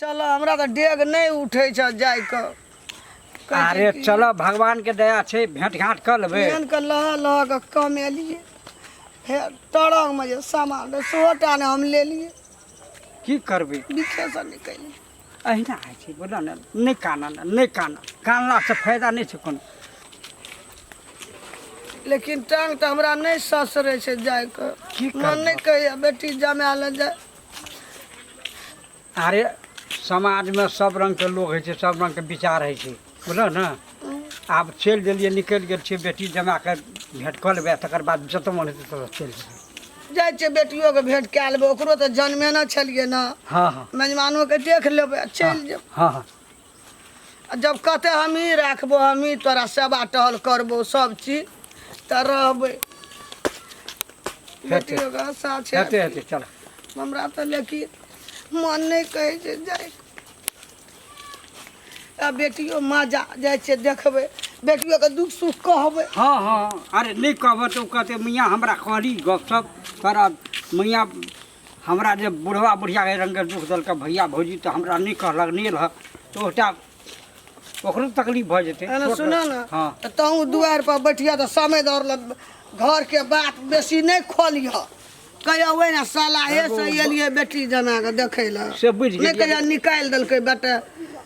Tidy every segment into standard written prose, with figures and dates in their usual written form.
चल हमरा तऽ डेग नहि उठै छै जाइके। अरे चल, भगवान के दया छै, भेंट घाट कऽ लेबै। केहन के लह लह के कमेलियै, फेर तरंगमे जे सामान रहै सेहो टा ने हम लेलियै। की करबै, बिखेसँ निकलि अहिना होइ छै। बोलऽ ने, नहि कानऽ ने, नहि कानऽ, कानलासँ फायदा नहि छै कोनो। लेकिन टांग तऽ हमरा नहि ससरै छै जाइके। की मन नहि करबह? कहैया बेटी जमा लए जाय। अरे समाजमे सब रङ्गके लोक होइ छै, सब रङ्गके विचार होइ छै, बुझलऽ ने? आब चलि देलियै, निकलि गेल छियै, बेटी जमाके भेँट कऽ लेबै आ तकर बाद जतऽ मन हेतै ततऽ चलि जेबै। जाइ छियै, बेटियोके भेँट कए लेबै, ओकरो तऽ जनमेने छलियै ने। हँ हँ। मेजबानोके देख लेबै आ चलि जेबै। हँ हँ। आ जब कहतै हमही राखबो, हमही तोरा सेवा टहल करबो सब चीज, तऽ रहबै। हेतै। बेटियोके आशा छै। हेतै हेतै, चल। हमरा तऽ लेकिन मन नहि कहै छै जाय। आ बेटियो मजा जाइ छियै, देखबै बेटियोके, दुख सुख कहबै। हँ हँ, अरे नहि कहबै तऽ ओ कहतै मैया हमरा कहली गपशप तोरा मैया हमरा जे बुढ़वा बुढ़िया रङ्गके दुख देलकै भैया भौजी, तऽ हमरा नहि कहलक, नहि एलहक, तऽ ओटा ओकरो तकलीफ भऽ जेतै। एना सुनऽ ने। हँ। तऽ तहूँ दुआरि पर बैठिह तऽ समय दौड़ घरके बात बेसी नहि खोलिह, कहिया ओहि ने सलाहे से एलियै बेटी जना के देखै लए। से बुझि नहि गेलियै। कहिया निकालि देलकै बेटा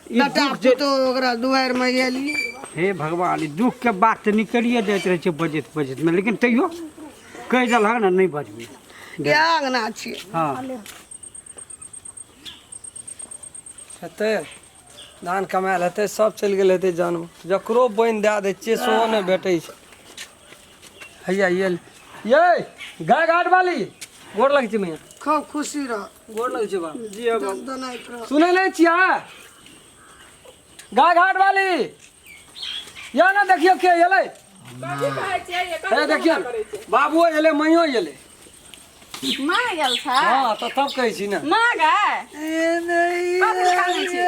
ई बेटा दुख जे- पुतोह ओकरा दुआरिमे एलियै। हे भगवान, ई दुखके बात तऽ निकलिए जाइत रहै छै बजैत बजैतमे, लेकिन तैयो कहि देलहक ने नहि बजबै। इएह अङ्गना छियै। हँ। हेतै धान कमायल हेतै, सब चलि गेल हेतै जानमे, जकरो बोनि दए दै छियै सेहो नहि भेटै छै। हैया ये ये गाय घाट वाली, गोर लगै छै मैया। खूब खुशी रह। गोर लगै छै बाप। जी बाबू। दनाइत रह। सुनै नहि छियै? गाय घाट वाली या ने, देखियौ के एलै। कथी कहै छियै ये? हे कथी देखियौ, करै छियै? बाबुओ एलै, मैयो एलै। माँ गेल छै? हँ तऽ तब कहै छी ने। माँ गए, कथी लए कानै छी?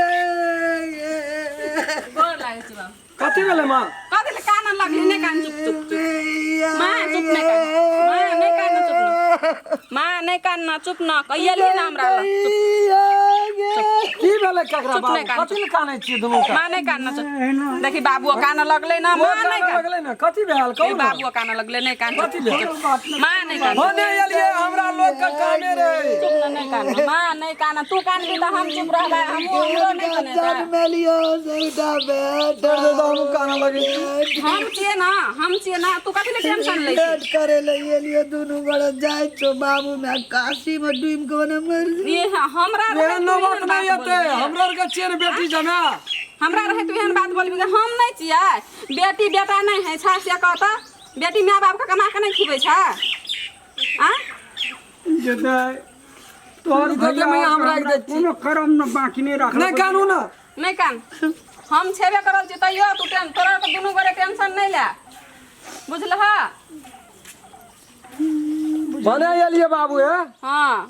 गोर लागै छी बाबू। कथी भेलै माँ? कथी लए कानऽ लगली? नहि कान, चुप चुप चुप माँ, चुप, नहि कान माँ, नहि कान, चुप न माँ, नहि कान न, चुप न, एलियै ने हमरा लग, चुप। की भेलै ककरा? चुप बाबू नहि कान। कथी लए कानै छियै दुनू का? माँ नहि कान न, चुप। देखी बाबुओ कानऽ लगलै ने। माँ नहि कानऽ कान। लगलै ने, कथी भेल कहू ई ने। बाबुओ कानऽ लगलै, नहि कान। कथी भेल? माँ नहि कान। भने एलियै, हमरा लोक के कामे रहै। चुप न, नहि कान माँ, नहि कान। तू कानबी तऽ हम चुप रहबै? हमहूँ हमरो नहि कनेतै। जनमेलियो सैटा बेटा। डर दे, हमहूँ कानऽ लगै छी। हम छियै ने, हम छियै ने, तू कथी लए टेंशन लै छी? भेंट करे ले एलियो दुनू बड़े, जाइ छौ बाबू में काशी में डूबि के ओने मरि जेबौ। ई हमरा रहै एहन तू नौबत एहन नहि बात एतै। बोलबी? हमरो आरके छियै ने बेटी जमा। हमरा रहै तू एहन बात बोलबी? हम नहि छियै? बेटी बेटा नहि होइ छै से कहतऽ? बेटी माय बापके कमा के नहि खिबै छै आ? जेतै तोहर ई तऽ भैया मैया हम राखि दै छी। कोनो करम ने बाँकी नहि राखल। नहि कानू ने। नहि कान, हम छेबे करल छी तैयो तू टें तोरा के दुनू गोरे टेंशन नहि ले, बुझलह? भने एलियै बाबू हे। हँ।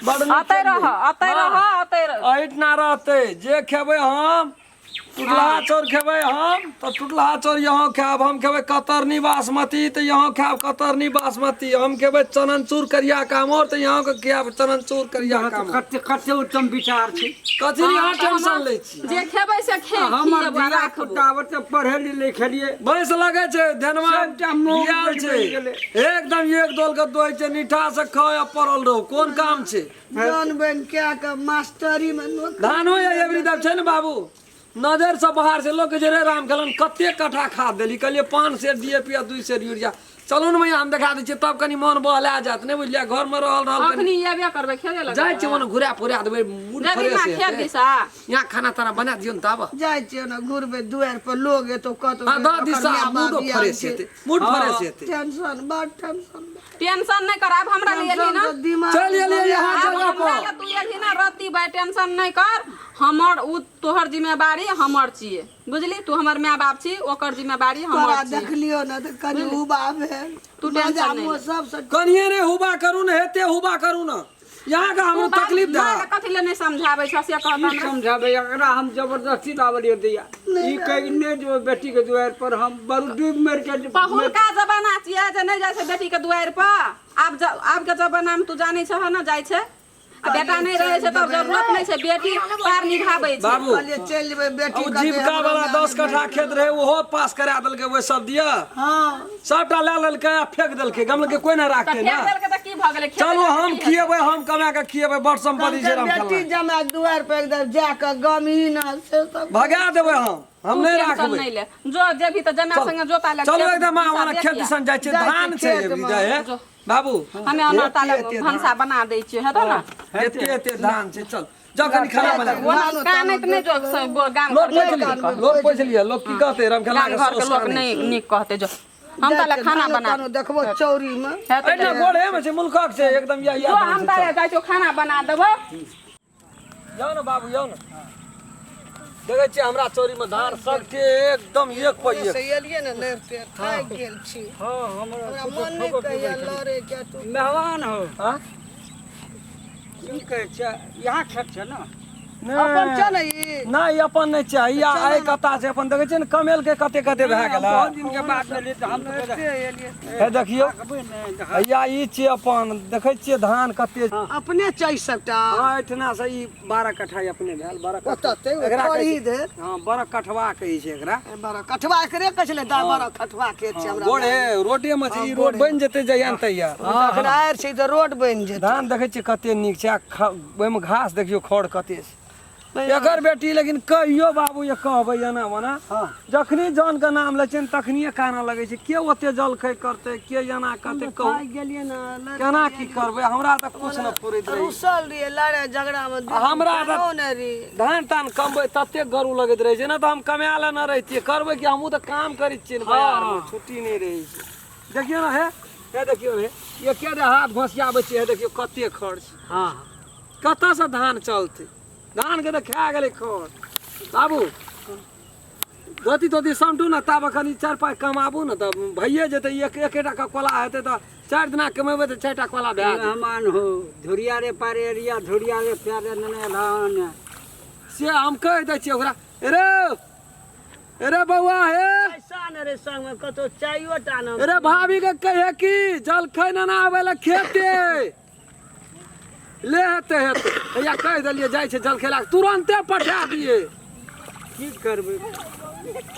बड़ नीक अतै रह। केलियै। अतै रह, अतै रह। अहिठना रहतै जे खेबै हम टुटलाहा चाउर खेबै हम तऽ टुटलाहा चाउर यहाँ खायब, हम खेबै कतरनी बासमती तऽ यहाँ खायब कतरनी बासमती, हम खेबै चननचूर करिया कामोर तऽ यहाँ के खायब चननचूर करिया कामोर। कते कते उत्तम विचार छै। कथी लए अहाँ टेंशन लै छी? जे खेबै से खे हमर खिएबो आ धिया राखबो। पुता ओते पढ़े लिखेलियै। भैंस लगै छै धनवा सबटा मूँग बियाल बनि छै। गेलै। एकदम एक दोल के दोहै छै, निठा से खाओ आ पड़ल रहू, कोन काम छै? जन बन कए के मास्टरी में नौकरी। धानो या एवरी दब छै ने बाबू, नजर से बाहर से लोग जे रे राम खेलन कते कट्ठा खाद देली? कहलियै 5 सेर डीएपी आ 2 सेर यूरिया। चलू ने मैया, हम देखा दै छियै, तब कनी मन बहला जायत। नहि बुझलियै, घरमे रहल रहल कनी अखनी एबे करबै खेले लग। जाइ छियै, मन घुरा फुरा देबै, मूड देवी फ्रेश माँ खेत हेतै। दिसा यहाँ खाना ताना बना दियौ ने तब जाइ छियै ने, घुरबै दुआरि पर लोग एतौ कतौ। हाँ, दऽ दिशा मूडो फ्रेश हेतै, मूड फ्रेश हेतै। टेंशन, बड़ टेंशन। टेंशन नहि कर, आब हमरा लिए एलही ना। टेंशन दिमाग चलि एलियै यहाँ आब जगह हमरा पर। लए तू एलही ना रति भाई, टेंशन नहि कर, हमर उ तोहर जिम्मेवारी हमर छियै, बुझली? तू हमर माय बाप छी, ओकर जिम्मेवारी तोरा हमर छियै। देखलियौ ने तऽ कनि उबा भेल। तू टेंशन मजा नहि ले। सबसँ कनिये ने हुबा करू ने, हेते हुबा करू ने, यहाँ के हमरो तू बाप- तकलीफ दे। माँ के कथी ले नहि समझाबै छ से कहत की हमरा? समझाबै एकरा? हम जबरदस्ती लावलियै दैया, ई कहि नहि जो बेटी के दुआरि पर, हम बरू डूबि मरि के। पहिलका जमाना छियै जे नहि जाइ छै बेटी के दुआरि पर। आब आब के जमाना में तू जानै छह ने, जाइ छै। आ बेटा नहि रहै छै तऽ जरूरत नहि छै बेटी पार निभाबै छै बाबू कहलियै चलि जेबै बेटी ओ जीविका वाला 10 कट्ठा खेत रहे, ओहो पास करा देलकै। ओहि सब दिया हँ। सबटा लए लेलकै आ फेंक देलकै। गमलकै कोई नहि तऽ राखतै फेर ने। देलकै तऽ की भऽ गेलै खेत? चलू, हम खिएबै, हम कमा के खिएबै। बड़ सम्पत्ति छै राम बेटी खेलना। जमा दुआर पर एकदम जाके गमी न से सब। भगा देबै हम, हम नहि टेंशन राखबै। नहि ले, जो जेबही तऽ जमाय संगे जोता ले। चलू खेत एकदम दिशा हमारा देख खेत लिअ। दिसन जाइ छै। जाइ धान छै छै खेतमे। एबरी जाइ हे बाबू। हमे ओना ताले एते एते भनसा बना दै छियै, हेतौ ने? एते एते धान छै। चल जाउ, कनि खाना बना। ओना कानैत नहि जो गाम लोक घर के पोछि लिअ, लोक पोछि लिअ, लोक की कहतै रामखेला गाम के घर के साउस लोक कानै। नहि नीक कहतै। जो हम ताले खाना बना तानो देखबो चौरी में। हेतै। एहिना गोड़े मे छै, मुल्कक छै एकदम या जो हम ताले जाइ छियौ, खाना बना देबौ। जाउ ने बाबू, जाउ ने। देखै छियै हमरा चौरी मे धान सबके एकदम एक पर एक। से एलियै ने लड़ते, थाकि गेल छी। हँ, हमरा हमरा मन नहि कहैया लड़े के तू। मेहमान हो। हाँ? की कहै छै, यहाँ खेत छै ने? अपन छै ने ई? नहि, ई अपन नहि छै। ई आइ कता छै अपन। देखै छियै ने कमेल के कते कते भए गेलै। बहुत दिन के बाद भेलै तऽ हम तऽ लड़ते एलियै। हे देखियौ। देखबै नहि देख। हैया ई छियै अपन। देखै छियै धान कते। अपने छै सबटा। हँ, एहिठिना से ई 12 कट्ठा ई अपने भेल 12 कट्ठा। ओतऽ ते एकरा कहै खरी छै- दे। हँ, 12 कठवा कहै छै एकरा। 12 कठवा करे कहै छलै दा, 12 कठवा खेत छै हमरा। गोड़े रोडे मे छै। ई रोड बनि जेतै जहिया ने तहिया। तखन आरि छै तऽ रोड बनि जेतै। धान देखै छियै कते नीक छै आ ओहिमे घास देखियौ, खड़ कते छै। एकर बेटी लेकिन कहियो बाबू ये कहबै एना ओना, जखनी जन के नाम लै छै ने तखनिये कानऽ लगै छै। के ओते जलखै करतै, के एना करतै, कहू? थाकि गेलियै ने लड़ि। केना की करबै? हमरा तऽ कुछ नहि फुरैत रहै। रुसल रहियै लड़े झगड़ा मे। हमरा तऽ- नहि रही। धान तान कमबै तते गरु लगैत रहै छै ने, तऽ हम कमाए लए नहि रहितियै। करबै कि? हमहूँ तऽ काम करै छियै ने बाजारमे, छुट्टी नहि रहै छै। देखियौ ने, हे हे देखियौ हे, एके दे हाथ घोसियाबै छियै। हे देखियौ कते खर्च। हँ। कतऽसँ धान चलतै? धानके तऽ खा गेलै खर। बाबू, धोती तोती समटू ने, ताबे कनि चारि पाइ कमाबू ने तऽ भइए जेतै। एक एकेटा के कोला हेतै तऽ 4 दिना कमेबै तऽ चारिटा कोला भए जेतै। मेहमान हो, धुरिया रे पारे एरिया, धुरिया रे प्यारे नने धान। से हम कहि दै छियै ओकरा, रे रे बौआ हे। पैसा ने रे संग मे, कतौ चाइयो टा ने। अरे भाभी के कहे कि जलखै ना आबै लए खेते ले। हेतै हेतै, भैया कहि देलियै, जाइ छै जलखै लए, तुरन्ते पठा दियै। की करबै?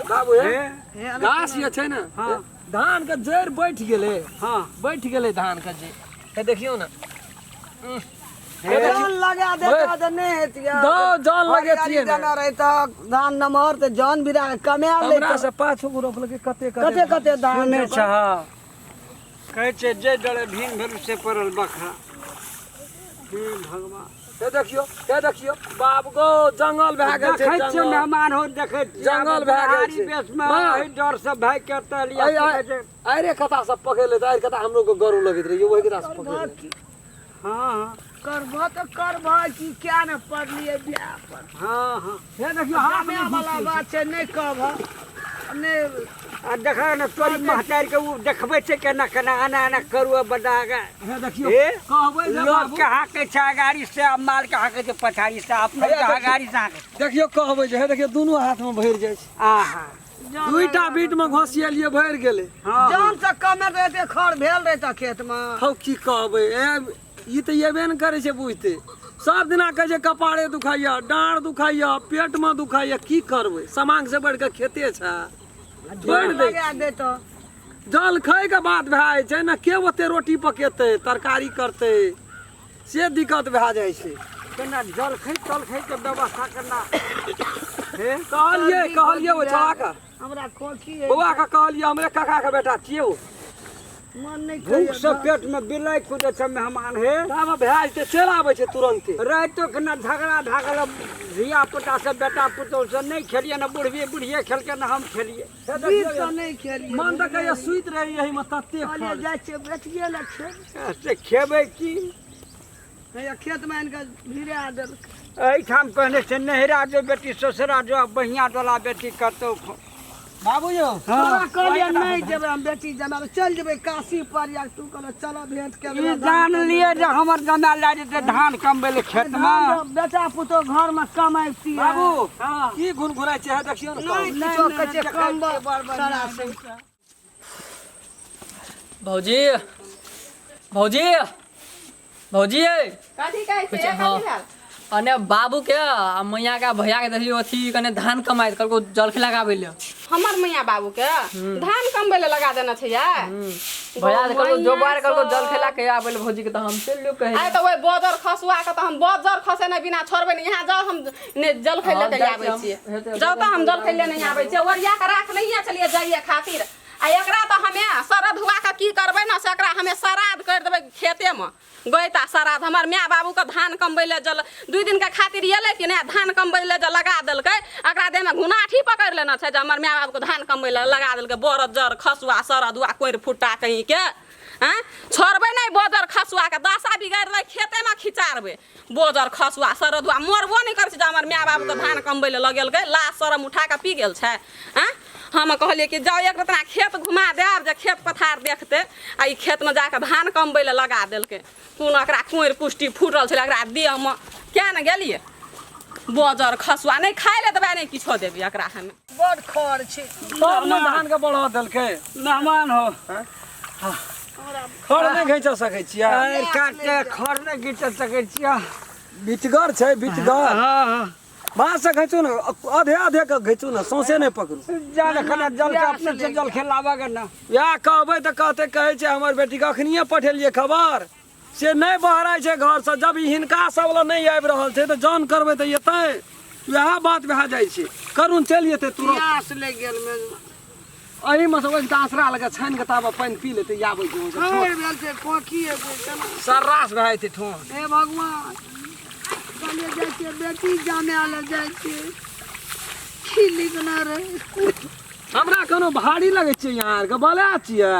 बाबू हे। हे। घास ये छै ने। हँ। धान के जड़ि बैठ गेलै। हँ। बैठ गेलै धान के जड़ि। हे देखियौ ने। हे देखियौ। जन लगा देता तऽ नहि हेतियै। दौ जन लगेतियै ने। देना रहितऽ धान नमहर तऽ जन बिरा के कमा हमरा लेतऽ। से पाछू रोपलकै कते। कते कते धान सुनै छै। छह, कहै छै जे डरे भीन भेल से पड़ल बखरा। हे भगवान। हे देखियौ, हे देखियौ बाप गो, जंगल भए गेल छै। देखै छियै। जंगल। मेहमान हो, देखै छियै। जंगल भए गेल बिहारी छै। बेसमे माँ। एहि डर से भागि के तऽ लिअ। अरे कथा सब पकड़ि लेतै। अरे कथा हमरो के गरु लगैत रहियै, ओहि कथा सब पकड़ि लेतै। हँ। करबह तऽ करबह कि क्या ने पड़लियै बियाह पर। हँ हँ हे देखियौ हाथ जमे वाला बात छै, नहि कहबह नहि। आ देख ने, तोरी महतारि के ओ देखबै छै केना केना एना एना करू आ बदा के। हे देखियौ। हे। कहबै जे लोक बाबू के हाकै छै अगाड़ी से आ माल के हाकै छै पछाड़ी से, अपनो हे के देखियौ। अगाड़ी से हाकै। देखियौ, कहबै जे हे देखियौ, दुनू हाथ में भरि जाइ छै। आहा। दुईटा बीट में घोसिएलियै, भरि गेलै। हँ। जन से कमे तऽ एते खर भेल रहै खेत मे। हौ, की कहबै? ए ई तऽ एबे ने करै छै बुझते। सब दिना कहै छै कपारे दुखाइया, डाँड़ दुखाइया, पेट में दुखाइया। की करबै? समांग से बढ़ि कऽ खेते छै, छोड़ि दै। लगा देतऽ। जल के बात भए जाइ छै ने, के ओते रोटी पकेतै, तरकारी करतै, से दिक्कत भए जाइ छै। केना जलखै तलखै के व्यवस्था केना हे? कहलियै, कहलियै ओ छौड़ा के। हमरा खोखी है। बौआ के कहलियै, हमरे काका के बेटा छियै ओ। मन नहि भूख से करियै। पेट में बिलाइ कुदै छै मेहमान हे। ताबे भए जेतै, चलि आबै छै तुरन्ते। रातिो के न झगड़ा भए गेल धिया पुता से, बेटा पुतोह से। नहि खेलियै ने बुढ़िए, बुढ़िए खेलकै ने हम खेलियै। बीच से नहि खेलियै। मन तऽ कहैया सुति रही एहिमे तते कहलियै खर। जाइ छियै बेचिए ले खेत। से खेबै की? हैया खेतमे आनि कऽ भिड़ा देलकै। एहिठाम कहने छै नैहरा जो बेटी, ससुरा जो, बढ़िया टोला बेटी कतौ। बाबू यौ। तोरा कहलियै नहि जेबै हम बेटी जमाबै, चलि जेबै काशी पर या तू कहलह चल भेंट के। ई जान लिए जे हमर जमा लए जेतै धान कमबै ले खेतमे। बेटा पुतोह घरमे कमाइती। बाबू। हँ। की घुनघुनाइ छै? हे देखियौ ने। नहि किछो कहै छै, कम सारा से। भौजी, भौजी। भौजी यै कथी कहै छै कुछ कथी हाँ भेल अने बाबू के आ मैया के आ भैया के देखलियो अथी कने धान कमाइत कहलको जलखै लगाबै ले। हमर मैया बाबू के धान कमबै ले लगा देना छै या भैया के कहलको जोबार कहलको जलखै ला के आबै ले भौजी के, तऽ हम चलि लियो कहै। आइ तऽ ओहि बजर खसुआ के तऽ हम बजर खसे नहि बिना छोड़बै नहि। यहाँ जाउ, हम ने जलखै हाँ, लऽ के जाइ आबै छी हम। छियै। हेतै, जाउ तऽ हम जलखै ले नहि आबै छियै, ओरिया के राख नहिये छलियै जाइए खातिर। आ एकरा तऽ हमे सरद हुआ के की करबै ने, से एकरा हमे श्राद्ध करि देबै खेतेमे गैता श्राद्ध। हमर माय बाबूके धान कमबै लए जल 2 दिनके खातिर एलै कि नहि, धान कमबै लए जे लगा देलकै, एकरा देहमे घुनाठी पकड़ि लेने छै जे हमर माय बाबूके धान कमबै लए लगा देलकै। बरद जर खसुआ सरद हुआ कोरि फुट्टा कहीँके आँय, छोड़बै नहि बजर खसुआके, दशा बिगाड़ि दै खेतेमे खिचारबै। बोजर खसुआ सरदुआ मरबो नहि करै छै जे हमर माय बाबूके धान कमबै लए लगेलकै, लाज शरम उठा कऽ पी गेल छै। आँय, हम कहलियै कि जाउ एक रतना खेत घुमा देब जे खेत पथार देखतै, आ ई खेतमे जाकऽ धान कमबै लए लगा देलकै। कोन एकरा कोरि कुष्टी फूटल छलै एकरा देहमे, किया ने गेलियै? बजर खसुआ नहि खाय लए देबै, नहि किछो देबै एकरा हमे। बड़ खर छै तब ने धान के बढ़ा देलकै। मेहमान हो। खर नहि घींच सकै छियै? अरे काटके खर नहि घीच सकै छियै। बिटगर छै बिटगर। हाँ हाँ, बाँस से घींचू ने, आधे आधे के घींचू ने, सौंसे नहि पकड़ू। जा खना जल के अपने से जल खेलाबऽ के ना। इएह कहबै तऽ कहतै, कहै छै हमर बेटीके अखनिये पठेलियै खबर, से नहि बहराइ छै घरसँ। जब ई हिनका सब लग नहि आबि रहल छै तऽ जान करबै तऽ एतै, वएह बात भए जाइ छै। करुण चलि जेतै तुरंत। प्यास लागि गेल मेजमा। एहिमे से ओहि आसरा लगे छानि के ताबे पानि पी लेतै, आबै छै ओहिसँ। खैर भेल छै खोखी एगो केना सर्रास भए जेतै ठोर। हे भगवान, कहलियै जाइ छियै बेटी जामे लए जाइ छियै, की लिखना रहै। हमरा कोनो भारी लगै छै यहाँ आरके बोले छियै,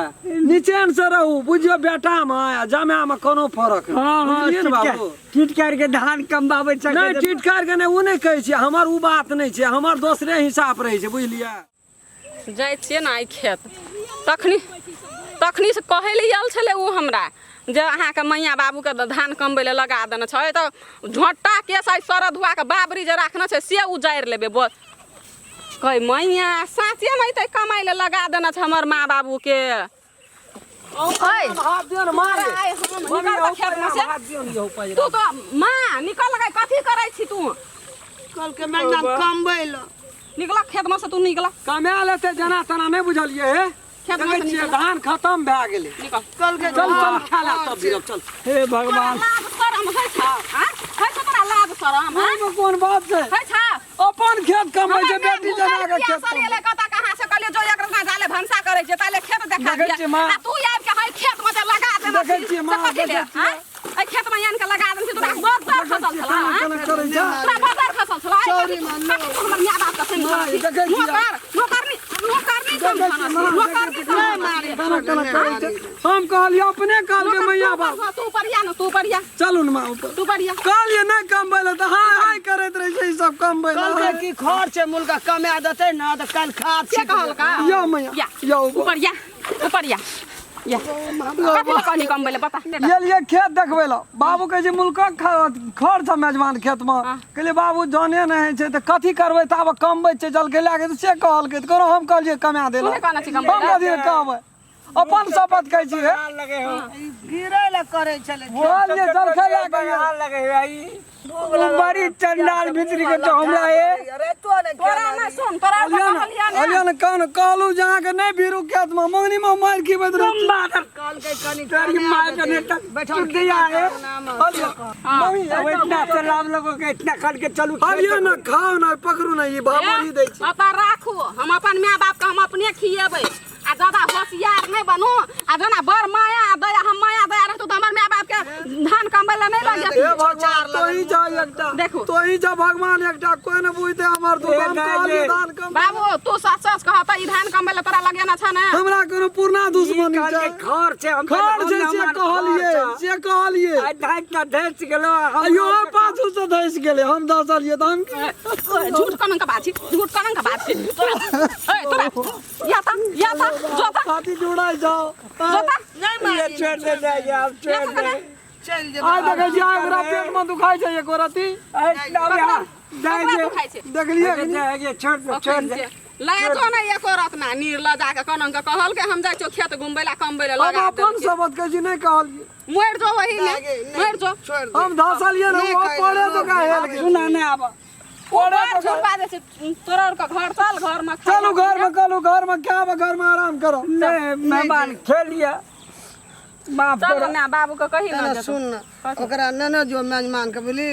निचेन से रहू, बुझियौ बेटामे आ जमामे कोनो फरक नहि। हाँ हाँ, बुझलियै ने बाबू? टिटकार के धान कमबाबै छै। नहि, टिटकार के नहि, ओ नहि कहै छियै, हमर ओ बात नहि छै, हमर दोसरे हिसाब रहै छै, बुझलियै? जाइ छियै ने आइ खेत, तखनी तखनी से कहै लए आयल छलै ओ हमरा जे अहाँके मैया बाबूके धान कमबै लए लगा देने छै, तऽ झोँटा केस आइ सरद हुआके बाबरी जे राखने छै से उजाड़ि लेबै। बोल कहै मैया साँचेमे अयतै कमाइ लए लगा देने छै हमर माँ बाबूके। ओइ, हाथ दियौ ने माँ रे। आइ हम मम्मी, निकल तऽ खेतमे से। हाथ दियौ ने यौ पैरा। तू तो माँ निकल गई, कथी करै छी तू? कहलकै मेजमा कमबै लए। निकल खेतमे से तू, निकल। कमा लेतै जेना तेना, नहि बुझलियै हे? खेतमे देखै से छियै निकल। धान खतम भए गेलै। निकल। कहलकै चल चल, खा ले तब गिरब, चल। हे भगवान, तोरा लाज शरम होइ छौ? आँय? होइ छौ तोरा लाज शरम? आँय? ओहिमे कोन बात छै? होइ छौ? अपन खेत कमबै छै, हमर माय बेटी भूखल जना के खेत पियासल एलै कतऽ कहाँ से, कहलियै जो एक रत्ना जाले भनसा करै छियै ताले खेत देखा देखै दिया। छियै माँ। आ तू आबि के हई खेत मे जे लगा देने देखै छी, छियै माँ, से कथी ले? देखै छियै। आँय? एहि खेत मे आनि के लगा देने छी, तोरा बड़ दर खसल छलौ, केना आँय? केना करै छै? तोरा बड़ दर खसल छलौ, आँय? चौरी कथी माँ, कथी तू हमर माय बाप के माँ, समझै छी? देखै छियै। नौकर नौकरनी नौकरनी देखै छियै समझै माँ, छी, नौकरनी देखै छियै। समझै छी। केना केना करै छै? हम कहलियै, अपने कहलकै मैया बाप। तू ऊपर या ने, तू ऊपर या। चलू ने माँ ऊपर। तू ऊपर या। कहलियै नहि कमबै लए तऽ हाँ हाँ करैत रहै छै ई सब कमबै लए। कहलकै कि खर छै मुलका कमा देतै ने तऽ काल्हि खाद के छीट देबै। कहलका? यौ मैया, या यौ ऊपर। ऊपर या, ऊपर या, या। कथी लए कहली कमबै लए, बता। गेलियै खेत देखबै लए, बाबू कहै छै मुल्कक खर छै मेजबान खेतमे। कहलियै बाबू जाने नहि होइ छै तऽ कथी करबै, ताबे कमबै छै जलखै लए कऽ, से कहलकै तऽ कोनो हम कहलियै कमा तू देलक। नहि कहने छी कमबै हम लए? कथी लए कहबै, अपन शपथ कहै छी हे। लगे हो। गिरै लए करै छलै। कहलियै जलखै लए कऽ बगान लगे हो आई। उ बड़ी चंडाल भीतरी के तो हमरा हे। अरे तो ने तोरा नहि सुन, तोरा तऽ कहलियै ने, कहलियै ने। कहलियै ने, कहन कहलहुँ जे अहाँके नहि भीरू खेतमे मंगनी मे मारि खिबैत रहै छी। कहलकै कनि तेरी कमा माँ के देतै। नेता बैठल टूट गया है। कहलियै, मम्मी, अब इतना चलाब लोगों के इतना करके चलू। कहलियै ने खाउ ने, पकड़ू ने, ई बाबू दै छै। अपन राखू, हम अपन माय बाप के हम अपने खिएबै। आ ज्यादा होशियार नहि बनू, आ जेना बड़ माया दया, हम माया दया रहतौ तऽ हमर माय बाप के धान कमबै लए नहि लग हे भगवान, तोही जा एकटा। देखू। तोही जा भगवान एकटा, कोई ने बुझते हमर दुख। हम ए, कहलियै नहि, धान कम। बाबू, तू सच सच कह तऽ ई धान कमबै लए तोरा लगेना छ ने? हमरा कोनो पुरना दुश्मनी छै? खर छै, हम खर छै से कहलियै, से कहलियै। आइ धान ना धैस गेलो। अयो पाछू से धसि गेलै, हम धसलियै तऽ हम की? झूठ कनन के बात छी, झूठ कनन के बात छी तोरा। ए तोरा या ता, या ता, जो ता। छाती जुड़ाइ जाओ। जो ता। नहि मारी। छोड़ दे जाइए आब, या छोड़ ता दे। कने। चलि जेबै। आइ देखै छियै, आइ ओकरा पेट मे दुखाइ छै एको रत्ती। जाइए। ककरा दुखाइ छै? देखलियै कि नहि? जाइए, छोड़ दे, छोड़ दे। लए जो ने एको रत्ना नीर लऽ जाके कनन के कहलकै हम जाइ छियौ खेत घुमबै लए, कमबै लए हम लगा अपन देलकै। शपथ कहै छी, नहि कहलियै। मरि जो वही में दागे, नहीं, मरि जो छोड़ दे। हम धसलिए ने नहीं वो खाइ पड़े ले, तो का हेल गेल सुना नहि आब पड़े घर तो का छुड़वा दे छै तोरा और के घर चल घर में खा चलू घर में चलू घर में क्या घर में आराम करो नहि मेहमान खेलिए माफ चल करो माय बाबू के कही ना ना जेतौ सुन ना ओकरा ने जो मेजमान के बोली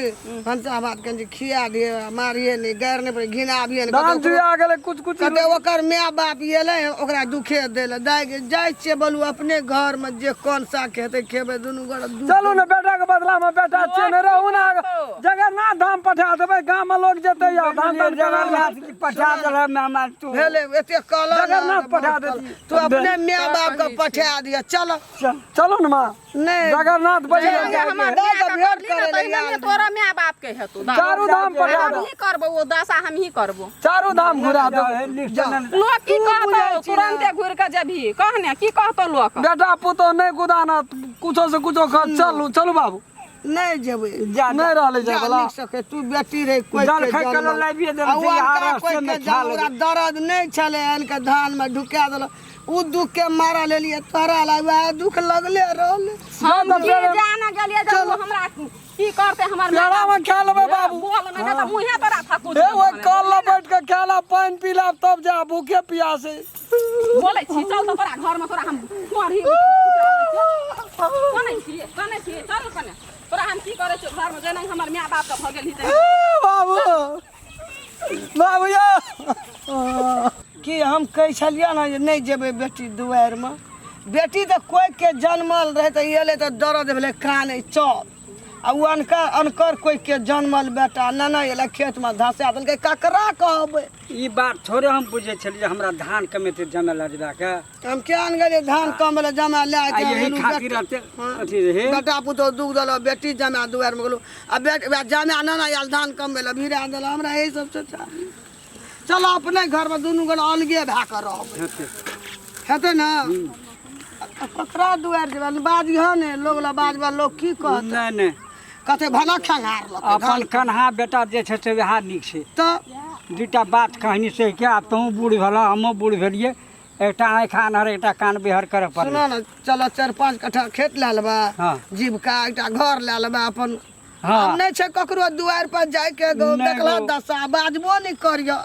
भनसा भात कनि खिया दिए मारिए नहीं गैर नहीं पड़े घिनाबिए नहीं धान जुआ गेलै कुछ कुछ कते ओकर माय बाप एलै ओकरा दुखे देले दाइ गे जाइ छियै बोलू अपने घर में जे कोन सा खेतै खेबै दुनू गोरा दू चलू ने बेटा के बदला में बेटा छियै ने रहू ने जगन्नाथ धाम पठा देबै गाम में लोग जेतै आ धान तान जगन्नाथ की पठा देलह मेहमान तू भेलै एते कहल जगन्नाथ पठा देती। तू अपने माय बाप के पठा दिया चल चलू ने माँ नहीं जगन्नाथ बज चल गे, हमर दाइ माय के के भेंट करली करै ने लए तहिना आयल। तोरा माय बाप के हेतौ दादा। चारू धाम पठा हम दे ही करबो ओ दशा हम ही करबो चारू धाम घुरा दे लोग की कहतौ तुरंते घुरि के जेबही कहने की कहतौ लोक बेटा पुतोह नहि गुदाना कुछो से कुछो खा चलू चलू बाबू नहीं जेबै नहीं रहले जा जाय वाला लिख सके तू बेटी रे कोई जल के खाइ के जनमल। लाबिए देने आ छै, उ यहाँ अनका रास्ते कोई में के खा जनम, ओकरा दर्द नहीं छलै आनि के धान में ढुका देलक उ दुख के मारा लेलिए तोरा ला वएह दुख लगले रहले हम की जाने गेलिए जब उ हमरा की करते हमर माय पेड़ा में खा लेबै बाबू बोल नहीं तऽ मुँहे तोरा थकुच ए ओइ कल ला बैठ के खा ला पानि पी ला तब जा भूखे प्यासे बोलै छी चल तऽ तोरा घरमे तोरा हम कोढ़ी कनै छी कनै छी चल कने तोरा हम की करै छियौ घरमे जेना हमर माय बापके भऽ गेल ही बाबू बाबू यौ कि हम कहै छलियै ने जे नहि जेबै बेटी दुआरिमे बेटी तऽ कोइ के जनमल रहै तऽ एलै तऽ दर्द भेलै कानै चल आ ओ अनकर अनकर कोइ के जनमल बेटा नेने एलै खेतमे धसा देलकै ककरा कहबै ई बात थोड़े हम बुझै छलियै हमरा धान कमेतै जमे लजबाके हम किया ने गेलियै धान कम भेलै जमा लए आ के यही गेलहुँ खातिर बेटी- अते अथी रहे बेटा पुतोह दुख देलक बेटी जमा दुआरिमे गेलहुँ आ बेट जमा नेने आयल धान कम भेलै भिड़ा देलक हमरा यही सब चाही चलो अपने घरमे दुनू गोटा अलगे भए कऽ रहबै हेतै हेतै ने आ ककरा दुआरि जेबै बाजिह ने लोग लए बाजबै लोग की कहत नहि नहि कहतै भला खेंगार लकै अपन कन्हा बेटा जे छै से वएह नीक छै तऽ दूटा बात कहनी से के आब तहूँ बूढ़ भेलह हमहूँ बूढ़ भेलियै एकटा आँखि आन्हर एकटा कान बिहर करऽ पड़लै सुनो ने चलो 4-5 कट्ठा खेत लए लेबै हँ। जीविका एकटा घर लए लेबै अपन हँ। आब नहि छै ककरो दुआरि पर जाइके नहि देखला गो। दशा बाजबो नहि करियऽ।